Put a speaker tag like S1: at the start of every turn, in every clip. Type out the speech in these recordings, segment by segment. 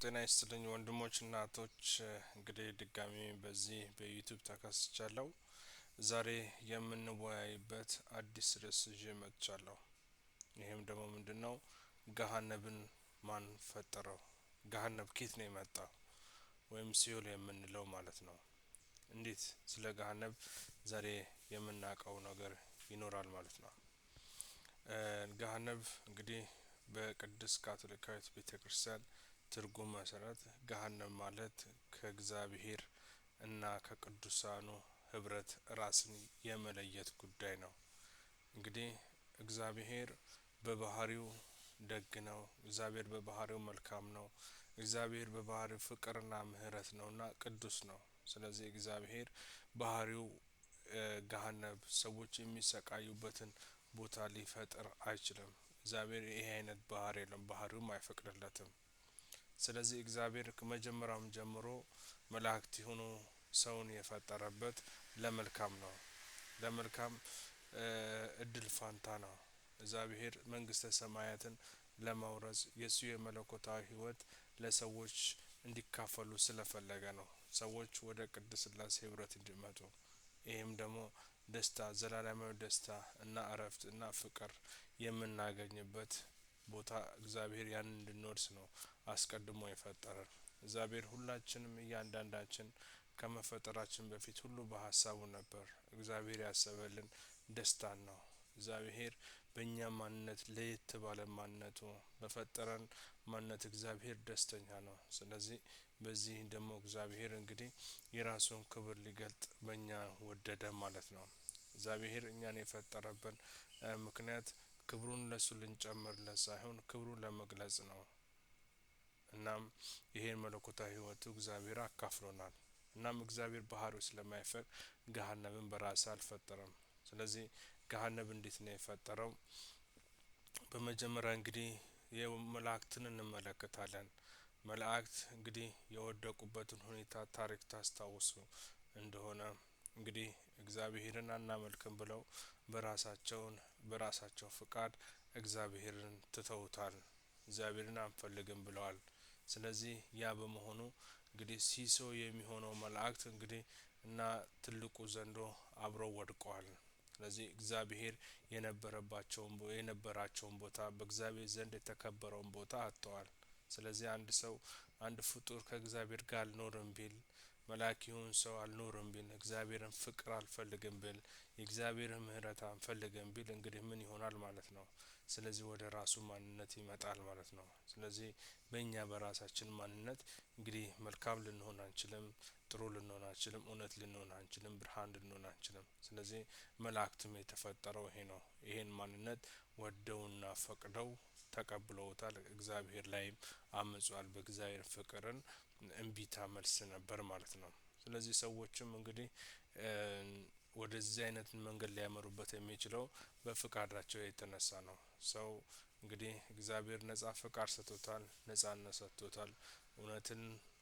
S1: ጤና ይስጥልኝ ወንድሞች እና እህቶች፣ እንግዲህ ድጋሚ በዚህ በዩቲዩብ ተከስቻለሁ። ዛሬ የምንወያይበት አዲስ ርዕስ ይዤ መጥቻለሁ። ይህም ደግሞ ምንድን ነው? ገሃነብን ማን ፈጠረው? ገሃነብ ኬት ነው የመጣው? ወይም ሲኦል የምንለው ማለት ነው። እንዴት ስለ ገሃነብ ዛሬ የምናውቀው ነገር ይኖራል ማለት ነው። ገሃነብ እንግዲህ በቅድስት ካቶሊካዊት ቤተ ክርስቲያን ትርጉም መሰረት ገሃነብ ማለት ከእግዚአብሔር እና ከቅዱሳኑ ህብረት ራስን የመለየት ጉዳይ ነው። እንግዲህ እግዚአብሔር በባህሪው ደግ ነው። እግዚአብሔር በባህሪው መልካም ነው። እግዚአብሔር በባህሪው ፍቅርና ምሕረት ነውና ቅዱስ ነው። ስለዚህ እግዚአብሔር ባህሪው ገሃነብ ሰዎች የሚሰቃዩበትን ቦታ ሊፈጥር አይችልም። እግዚአብሔር ይሄ አይነት ባህሪ የለም፣ ባህሪውም አይፈቅድለትም። ስለዚህ እግዚአብሔር ከመጀመሪያውም ጀምሮ መላእክት የሆኑ ሰውን የፈጠረበት ለመልካም ነው። ለመልካም እድል ፋንታ ነው። እግዚአብሔር መንግስተ ሰማያትን ለማውረስ የእሱ የመለኮታዊ ሕይወት ለሰዎች እንዲካፈሉ ስለፈለገ ነው። ሰዎች ወደ ቅድስት ሥላሴ ህብረት እንዲመጡ ይህም ደግሞ ደስታ፣ ዘላለማዊ ደስታ እና እረፍት እና ፍቅር የምናገኝበት ቦታ እግዚአብሔር ያንን እንድንወርስ ነው አስቀድሞ የፈጠረን። እግዚአብሔር ሁላችንም እያንዳንዳችን ከመፈጠራችን በፊት ሁሉ በሀሳቡ ነበር። እግዚአብሔር ያሰበልን ደስታን ነው። እግዚአብሔር በእኛ ማንነት ለየት ባለ ማንነቱ በፈጠረን ማንነት እግዚአብሔር ደስተኛ ነው። ስለዚህ በዚህ ደግሞ እግዚአብሔር እንግዲህ የራሱን ክብር ሊገልጥ በእኛ ወደደ ማለት ነው። እግዚአብሔር እኛን የፈጠረብን ምክንያት ክብሩን ለሱ ልንጨምርለት ሳይሆን ክብሩን ለመግለጽ ነው። እናም ይሄን መለኮታዊ ሕይወቱ እግዚአብሔር አካፍሎናል። እናም እግዚአብሔር ባህሪው ስለማይፈቅድ ገሃነብን በራሱ አልፈጠረም። ስለዚህ ገሃነብ እንዴት ነው የፈጠረው? በመጀመሪያ እንግዲህ የመላእክትን እንመለከታለን። መላእክት እንግዲህ የወደቁበትን ሁኔታ ታሪክ ታስታውሱ እንደሆነ እንግዲህ እግዚአብሔርን አናመልክም ብለው በራሳቸውን በራሳቸው ፍቃድ እግዚአብሔርን ትተውታል። እግዚአብሔርን አንፈልግም ብለዋል። ስለዚህ ያ በመሆኑ እንግዲህ ሲሶ የሚሆነው መላእክት እንግዲህ እና ትልቁ ዘንዶ አብረው ወድቀዋል። ስለዚህ እግዚአብሔር የነበረባቸውን የነበራቸውን ቦታ በእግዚአብሔር ዘንድ የተከበረውን ቦታ አጥተዋል። ስለዚህ አንድ ሰው አንድ ፍጡር ከእግዚአብሔር ጋር አልኖርም ቢል፣ መልአክ ይሁን ሰው አልኖርም ቢል፣ እግዚአብሔርን ፍቅር አልፈልግም ቢል፣ የእግዚአብሔርን ምሕረት አንፈልግም ቢል እንግዲህ ምን ይሆናል ማለት ነው? ስለዚህ ወደ ራሱ ማንነት ይመጣል ማለት ነው። ስለዚህ በእኛ በራሳችን ማንነት እንግዲህ መልካም ልንሆን አንችልም፣ ጥሩ ልንሆን አንችልም፣ እውነት ልንሆን አንችልም፣ ብርሃን ልንሆን አንችልም። ስለዚህ መላእክትም የተፈጠረው ይሄ ነው። ይሄን ማንነት ወደውና ፈቅደው ተቀብለውታል። እግዚአብሔር ላይም አምጿል። በእግዚአብሔር ፍቅርን እምቢታ መልስ ነበር ማለት ነው። ስለዚህ ሰዎችም እንግዲህ ወደዚህ አይነት መንገድ ሊያመሩበት የሚችለው በፍቃዳቸው የተነሳ ነው። ሰው እንግዲህ እግዚአብሔር ነጻ ፍቃድ ሰጥቶታል፣ ነጻነት ሰጥቶታል። እውነትን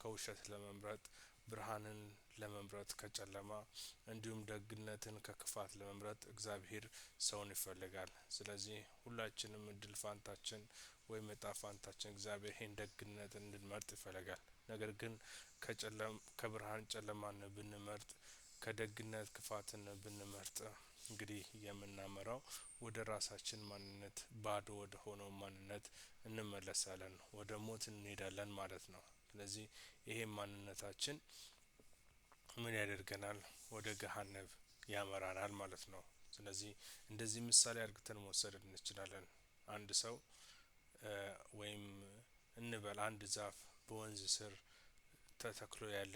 S1: ከውሸት ለመምረጥ፣ ብርሃንን ለመምረጥ ከጨለማ፣ እንዲሁም ደግነትን ከክፋት ለመምረጥ እግዚአብሔር ሰውን ይፈልጋል። ስለዚህ ሁላችንም እድል ፋንታችን ወይም እጣ ፋንታችን እግዚአብሔር ይሄን ደግነት እንድንመርጥ ይፈልጋል። ነገር ግን ከብርሃን ጨለማን ብንመርጥ፣ ከደግነት ክፋትን ብንመርጥ እንግዲህ የምናመራው ወደ ራሳችን ማንነት፣ ባዶ ወደ ሆነው ማንነት እንመለሳለን፣ ወደ ሞት እንሄዳለን ማለት ነው። ስለዚህ ይሄ ማንነታችን ምን ያደርገናል? ወደ ገሃነብ ያመራናል ማለት ነው። ስለዚህ እንደዚህ ምሳሌ አድርገን መውሰድ እንችላለን። አንድ ሰው ወይም እንበል አንድ ዛፍ፣ በወንዝ ስር ተተክሎ ያለ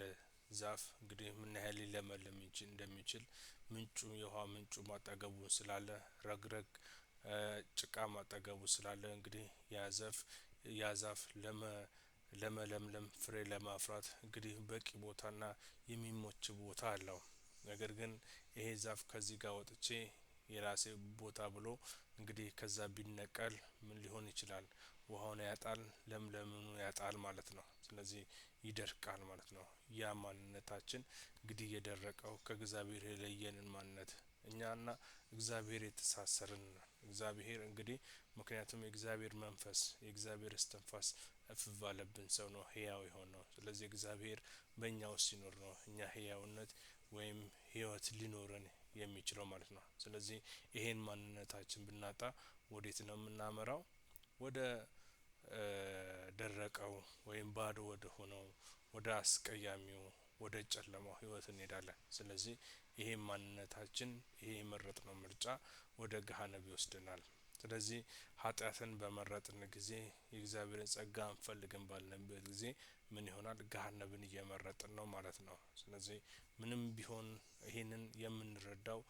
S1: ዛፍ እንግዲህ ምን ያህል ሊለመልም እንደሚችል ምንጩ የውሃ ምንጩ ማጠገቡ ስላለ፣ ረግረግ ጭቃ ማጠገቡ ስላለ እንግዲህ ያ ዛፍ ለመለምለም ፍሬ ለማፍራት እንግዲህ በቂ ቦታና የሚሞች ቦታ አለው። ነገር ግን ይሄ ዛፍ ከዚህ ጋር ወጥቼ የራሴ ቦታ ብሎ እንግዲህ ከዛ ቢነቀል ምን ሊሆን ይችላል? ውሃውን ያጣል፣ ለምለምኑ ያጣል ማለት ነው። ስለዚህ ይደርቃል ማለት ነው። ያ ማንነታችን እንግዲህ የደረቀው ከእግዚአብሔር የለየንን ማንነት፣ እኛና እግዚአብሔር የተሳሰርን፣ እግዚአብሔር እንግዲህ ምክንያቱም የእግዚአብሔር መንፈስ የእግዚአብሔር እስትንፋስ እፍ ባለብን ሰው ነው ህያው የሆነው። ስለዚህ እግዚአብሔር በእኛ ውስጥ ሲኖር ነው እኛ ህያውነት ወይም ህይወት ሊኖረን የሚችለው ማለት ነው። ስለዚህ ይሄን ማንነታችን ብናጣ ወዴት ነው የምናመራው? ወደ ደረቀው ወይም ባዶ ወደ ሆነው ወደ አስቀያሚው ወደ ጨለማው ህይወት እንሄዳለን። ስለዚህ ይሄ ማንነታችን ይሄ የመረጥነው ምርጫ ወደ ገሃነም ይወስደናል። ስለዚህ ኃጢአትን በመረጥን ጊዜ የእግዚአብሔርን ጸጋ አንፈልግም ባልንበት ጊዜ ምን ይሆናል? ገሃነምን እየመረጥን ነው ማለት ነው። ስለዚህ ምንም ቢሆን ይሄንን የምንረዳው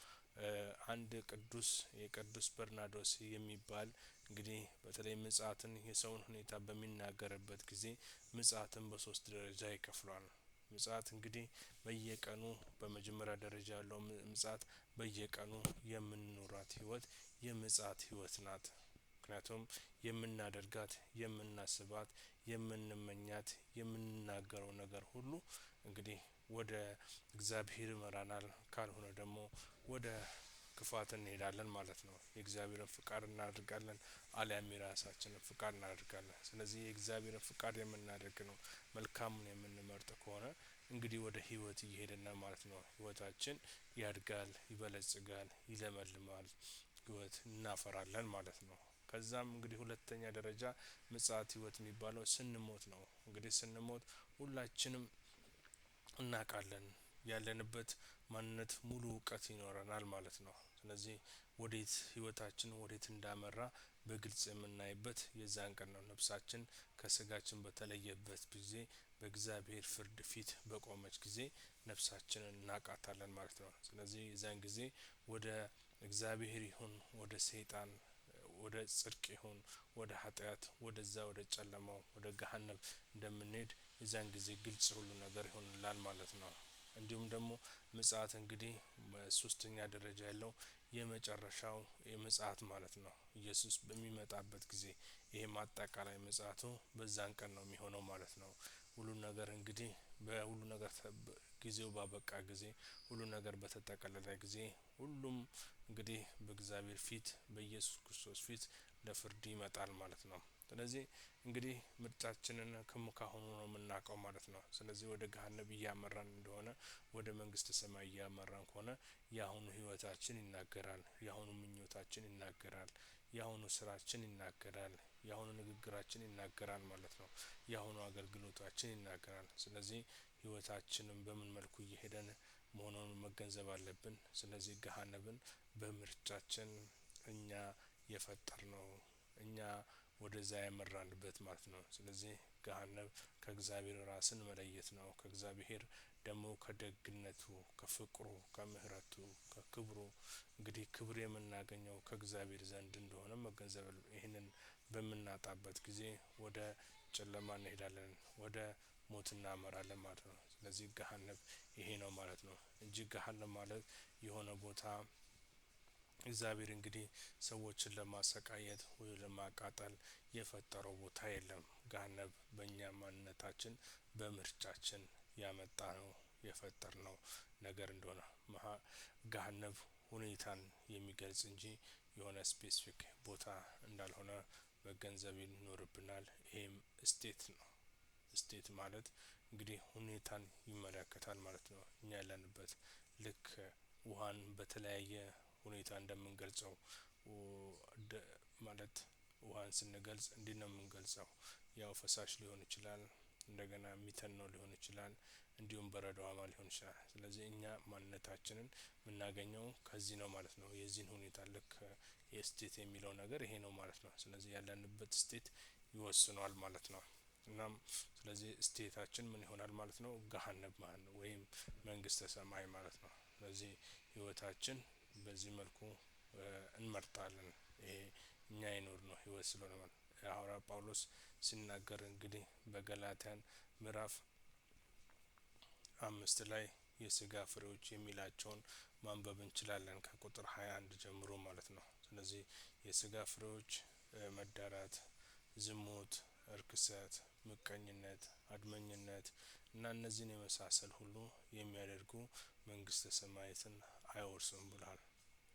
S1: አንድ ቅዱስ የቅዱስ በርናዶስ የሚባል እንግዲህ በተለይ ምጽአትን የሰውን ሁኔታ በሚናገርበት ጊዜ ምጽአትን በሶስት ደረጃ ይከፍሏል። ምጽአት እንግዲህ በየቀኑ በመጀመሪያ ደረጃ ያለው ምጽአት በየቀኑ የምንኖራት ህይወት የምጽአት ህይወት ናት። ምክንያቱም የምናደርጋት፣ የምናስባት፣ የምንመኛት፣ የምንናገረው ነገር ሁሉ እንግዲህ ወደ እግዚአብሔር ይመራናል፣ ካልሆነ ደግሞ ወደ ክፋት እንሄዳለን ማለት ነው። የእግዚአብሔርን ፍቃድ እናደርጋለን አሊያም የራሳችንን ፍቃድ እናደርጋለን። ስለዚህ የእግዚአብሔርን ፍቃድ የምናደርግ ነው መልካሙን የምንመርጥ ከሆነ እንግዲህ ወደ ህይወት እየሄድን ነው ማለት ነው። ህይወታችን ያድጋል፣ ይበለጽጋል፣ ይለመልማል፣ ህይወት እናፈራለን ማለት ነው። ከዛም እንግዲህ ሁለተኛ ደረጃ ምጽአት ህይወት የሚባለው ስንሞት ነው። እንግዲህ ስንሞት ሁላችንም እናውቃለን ያለንበት ማንነት ሙሉ እውቀት ይኖረናል ማለት ነው። ስለዚህ ወዴት ህይወታችን ወዴት እንዳመራ በግልጽ የምናይበት የዛን ቀን ነው። ነፍሳችን ከስጋችን በተለየበት ጊዜ በእግዚአብሔር ፍርድ ፊት በቆመች ጊዜ ነፍሳችንን እናቃታለን ማለት ነው። ስለዚህ የዛን ጊዜ ወደ እግዚአብሔር ይሁን ወደ ሰይጣን፣ ወደ ጽድቅ ይሁን ወደ ኃጢአት፣ ወደዛ ወደ ጨለማው ወደ ገሃነም እንደምንሄድ የዛን ጊዜ ግልጽ ሁሉ ነገር ይሆንላል ማለት ነው። እንዲሁም ደግሞ ምጽአት እንግዲህ በሶስተኛ ደረጃ ያለው የመጨረሻው የምጽአት ማለት ነው። ኢየሱስ በሚመጣበት ጊዜ ይሄ ማጠቃላይ ምጽአቱ በዛን ቀን ነው የሚሆነው ማለት ነው። ሁሉ ነገር እንግዲህ በሁሉ ነገር ጊዜው ባበቃ ጊዜ ሁሉ ነገር በተጠቀለለ ጊዜ ሁሉም እንግዲህ በእግዚአብሔር ፊት በኢየሱስ ክርስቶስ ፊት ለፍርድ ይመጣል ማለት ነው። ስለዚህ እንግዲህ ምርጫችንን ካሁኑ ነው የምናውቀው ማለት ነው። ስለዚህ ወደ ገሃነም እያመራን እንደሆነ ወደ መንግስተ ሰማይ እያመራን ከሆነ የአሁኑ ህይወታችን ይናገራል፣ የአሁኑ ምኞታችን ይናገራል፣ የአሁኑ ስራችን ይናገራል፣ የአሁኑ ንግግራችን ይናገራል ማለት ነው። የአሁኑ አገልግሎታችን ይናገራል። ስለዚህ ህይወታችንን በምን መልኩ እየሄደን መሆኑን መገንዘብ አለብን። ስለዚህ ገሃነምን በምርጫችን እኛ የፈጠርነው እኛ ወደዛ ያመራንበት ማለት ነው። ስለዚህ ገሃነም ከእግዚአብሔር ራስን መለየት ነው። ከእግዚአብሔር ደግሞ ከደግነቱ፣ ከፍቅሩ፣ ከምህረቱ፣ ከክብሩ እንግዲህ ክብር የምናገኘው ከእግዚአብሔር ዘንድ እንደሆነ መገንዘብ ይህንን በምናጣበት ጊዜ ወደ ጨለማ እንሄዳለን፣ ወደ ሞት እናመራለን ማለት ነው። ስለዚህ ገሃነም ይሄ ነው ማለት ነው እንጂ ገሃነም ማለት የሆነ ቦታ እግዚአብሔር እንግዲህ ሰዎችን ለማሰቃየት ወይ ለማቃጠል የፈጠረው ቦታ የለም። ገሃነም በእኛ ማንነታችን በምርጫችን ያመጣነው የፈጠርነው ነገር እንደሆነ ገሃነም ሁኔታን የሚገልጽ እንጂ የሆነ specific ቦታ እንዳልሆነ መገንዘብ ይኖርብናል። ይሄም state ነው። state ማለት እንግዲህ ሁኔታን ይመለከታል ማለት ነው። እኛ ያለንበት ልክ ውሃን በተለያየ ሁኔታ እንደምንገልጸው ማለት ውሃን ስንገልጽ እንዴት ነው የምንገልጸው? ያው ፈሳሽ ሊሆን ይችላል፣ እንደገና የሚተነው ሊሆን ይችላል፣ እንዲሁም በረዶማ ሊሆን ይችላል። ስለዚህ እኛ ማንነታችንን የምናገኘው ከዚህ ነው ማለት ነው። የዚህን ሁኔታ ልክ የ state የሚለው ነገር ይሄ ነው ማለት ነው። ስለዚህ ያለንበት state ይወስነዋል ማለት ነው። እናም ስለዚህ state ኣችን ምን ይሆናል ማለት ነው? ገሃነም ማለት ነው፣ ወይም መንግስተ ሰማይ ማለት ነው። ስለዚህ ህይወታችን በዚህ መልኩ እንመርጣለን። ይሄ እኛ የኖርነው ህይወት ስለሆነ ማለት ነው። ሐዋርያው ጳውሎስ ሲናገር እንግዲህ በገላትያን ምዕራፍ 5 ላይ የስጋ ፍሬዎች የሚላቸውን ማንበብ እንችላለን ከቁጥር 21 ጀምሮ ማለት ነው። ስለዚህ የስጋ ፍሬዎች መዳራት፣ ዝሙት፣ እርክሰት፣ ምቀኝነት፣ አድመኝነት እና እነዚህን የመሳሰል ሁሉ የሚያደርጉ መንግስተ ሰማያትን አይወርሱም ብሏል።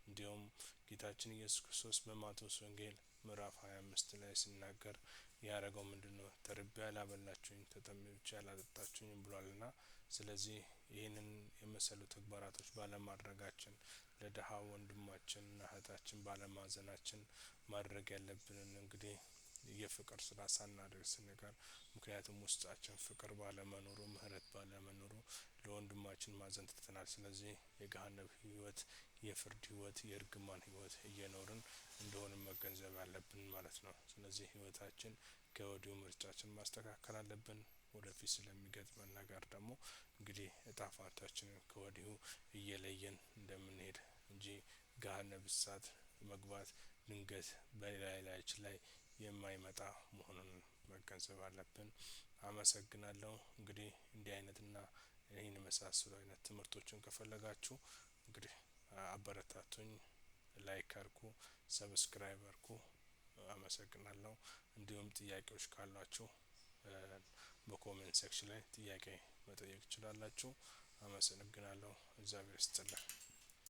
S1: እንዲሁም ጌታችን ኢየሱስ ክርስቶስ በማቴዎስ ወንጌል ምዕራፍ 25 ላይ ሲናገር ያደረገው ምንድን ነው? ተርቤ ያላበላችሁኝ፣ ተጠምቼ ያላጠጣችሁኝ ብሏልና ስለዚህ ይህንን የመሰሉ ተግባራቶች ባለማድረጋችን፣ ለድሀ ወንድማችንና እህታችን ባለማዘናችን፣ ማድረግ ያለብንን እንግዲህ የፍቅር ስራ ሳናደርግ ስንቀር፣ ምክንያቱም ውስጣችን ፍቅር ባለመኖሩ፣ ምህረት ባለመኖሩ ለወንድማችን ማዘን ትተናል። ስለዚህ የገሀነም ህይወት፣ የፍርድ ህይወት፣ የእርግማን ህይወት እየኖርን እንደሆነ መገንዘብ አለብን ማለት ነው። ስለዚህ ህይወታችን ከወዲሁ ምርጫችን ማስተካከል አለብን። ወደፊት ስለሚገጥመን ነገር ደግሞ እንግዲህ እጣ ፋንታችንን ከወዲሁ እየለየን እንደምንሄድ እንጂ ገሀነመ እሳት መግባት ድንገት በላይ ላያችን ላይ የማይመጣ መሆኑን መገንዘብ አለብን። አመሰግናለሁ። እንግዲህ እንዲህ አይነትና ይህን የመሳሰሉ አይነት ትምህርቶችን ከፈለጋችሁ እንግዲህ አበረታቱኝ። Like አርጉ፣ subscribe አርጉ። አመሰግናለሁ። እንዲሁም ጥያቄዎች ካሏችሁ በ comment section ላይ ጥያቄ መጠየቅ ትችላላችሁ። አመሰግናለሁ። እግዚአብሔር ይስጥልን።